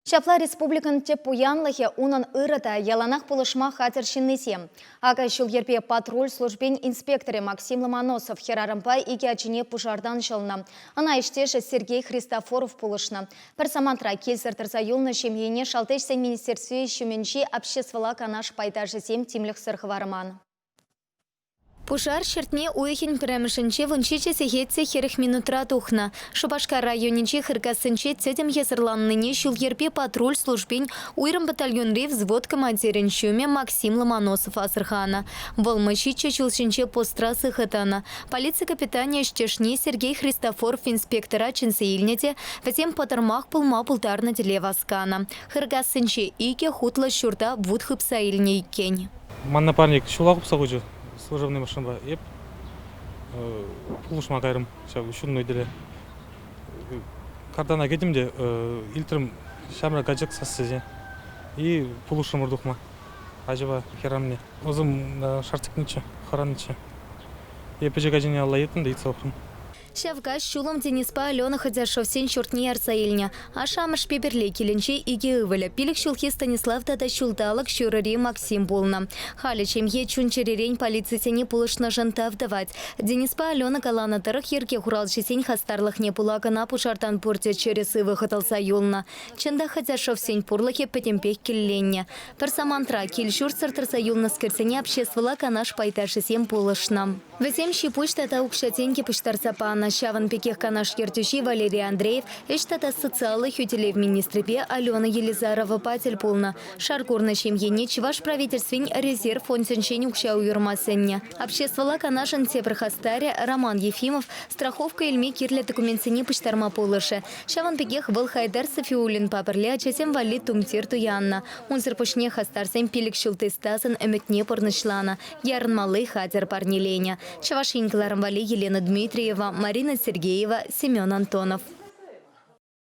Ҫапла республикӑн тӗп пуянлӑхӗ унӑн ырӑ та яланах пулӑшма хатӗр ҫыннисем. Акӑ ҫул-йӗрпе патруль службин инспекторӗ Максим Ломоносов хӗрарӑмпа икӗ ачине пушартан ҫӑлнӑ. Ӑна ӗҫтешӗ Сергей Христофоров пулӑшнӑ. Пӗр самантра килсӗр тӑрса юлнӑ ҫемьене Шалти ӗҫсен министерстви ҫумӗнчи обществӑлла канаш пайташӗсем тимлӗхсӗр хӑварман. Пушар ҫӗртме уйӑхӗн пӗрремӗшӗнче 17 сехет те 40 минутра тухнӑ. Шупашкар районӗнчи Хыркассинче тӗтӗм йӑсӑрланнине ҫул-йӗрпе патруль службин уйрӑм батальонри взвод командирӗн ҫумӗ Максим Ломоносов асӑрханӑ. Вӑл мӑчиччӗ ҫул ҫинче постра сыхӑ тӑнӑ. Полици капитанӗ ӗҫтешне Сергей Христофоров инспектора чӗнсе илнӗ те вӗсем пӑтӑрмах пулма пултарнӑ тӗле васканӑ. Хыркассинче икӗ хутлӑ ҫурта вут хыпса илнӗ иккен. Ман напарник ҫула хупса хучӗ служебный машинӑпа. Эп пулӑшма кайрӑм ҫав ҫуннӑ тӗле. Картана кӗтӗм те илтрӗм ҫамрӑк ачак сассисене. И пулӑшрӑмӑр тухма ачапа хӗрарӑмне. Вӗсем шарт хӑранӑччӗ. Эп пӗчӗк ачине алла йӑттӑм та ыйтса пӑхрӑм. Ҫав каҫ ҫулӑм Дениспа Алена Ходяшовсен ҫуртне ярса илнӗ. Ашшӗ-амӑшпе пӗрле килӗнче икӗ ывӑлӗ, пилӗк ҫулхи Станислав тата ҫулталӑк ҫурӑри Максим пулнӑ. Халӗ ҫемье чун-чӗререн полицисене пулӑшнӑшӑн тав тӑвать. Дениспа Алена каланӑ тӑрӑх, йӗрке хуралҫисен хастарлӑхне пула кӑна пушартан пурте чӗрӗ-сывӑ хӑтӑлса юлнӑ. Чӑн та, Ходяшовсен пурлӑхӗ пӗтӗмпех кӗлленнӗ. Пӗр самантра кил-ҫуртсӑр тӑрса юлнӑскерсене обществӑлла канаш пайташӗсем пулӑшнӑ. Вӗсем ҫи-пуҫ тата укҫа-тенкӗ пуҫтарса панӑ. Ҫавӑн пекех Канаш ертӳҫи Валерий Андреев ӗҫ тата социаллӑ хӳтӗлев министрӗпе Алена Елизаровӑпа тӗл пулнӑ. Шар курнӑ ҫемьене Чӑваш Правительствин резерв фондӗнчен укҫа уйӑрма сӗннӗ. Обществӑлла канашӑн тепӗр хастарӗ Роман Ефимов страховка илме кирлӗ документсене пуҫтарма пулӑшӗ. Ҫавӑн пекех вӑл Хайдар Сафиуллинпа пӗрле ачасем валли тумтир туяннӑ. Унсӑр пуҫне хастарсем пилӗк ҫулти Стасӑн ӗмӗтне пурнӑҫланӑ. Ярӑнмалли хатӗр парнеленӗ. Чӑваш Ен кӑларӑм валли Елена Дмитриева, Марина Сергеева, Семен Антонов.